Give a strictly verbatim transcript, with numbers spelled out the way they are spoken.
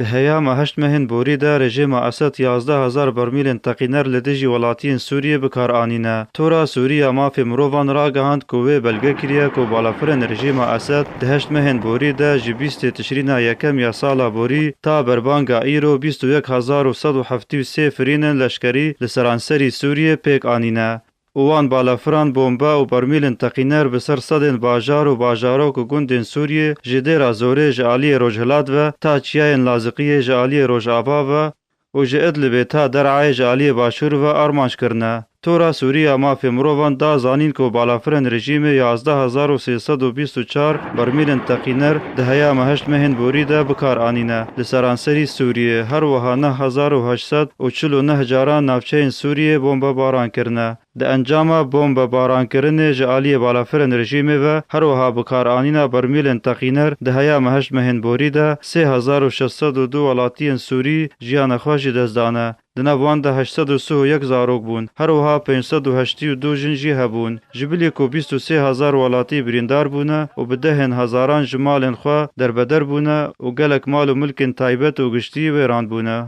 Di heya me heşt mehên borî de rejîma Esed yazdeh hezar bermîlên teqîner li dijî welatiyên Sûriyê bi kar anîne. Tora Sûrî ya Mafê Mirovan ragihand ku wê belge kiriye ku balafirên rejîma Esed di heşt mehên borî de ji bîstê Tişrîna yekem ya sala borî ta berbanga îro bîst û yek hezar û sed û heftê û sê firînên leşkerî li seranserî Sûriyê pêk anîne. Û wan balafiran bombe û bermîlên teqîner bi ser sedên bajar û bajarok û gundên Sûriyê ji Dêra Zorê ji aliyê rojhilat ve ta çiyayên Laziqiyê ji aliyê rojava ve û ji Idlibê ta Der'ayê ji aliyê başûr ve armanc kirine. Tora Sûrî ya Mafê Mirovan da zanîn ku balafirên rejîmê yazdeh hezar û sê sed û bîst û çar bermîlên teqîner di heya me heşt mehên borî de bi kar anîne li seranserî Sûriyê. Her wiha neh hezar û heşt sed û çil û neh caran navçeyên Sûriyê bombebaran kirine. Di encama bombebarankirinê ji aliyê balafirên rejîmê ve, her wiha bikaranîna bermîlên teqîner di heya me heşt mehên borî de sê hezar û şeş sed û du welatiyên Sûrî jiyana xwe ji dest dane. Di nav wan de heşt sed û sih û yek zarok bûn. Her wiha pênc sed û heştê û du jin jî hebûn. Ji bilî ku bîst û sê hezar welatî birîndar bûne û bi dehên hezaran ji malên xwe derbeder bûne û gelek mal û milkên taybet û giştî wêran bûne.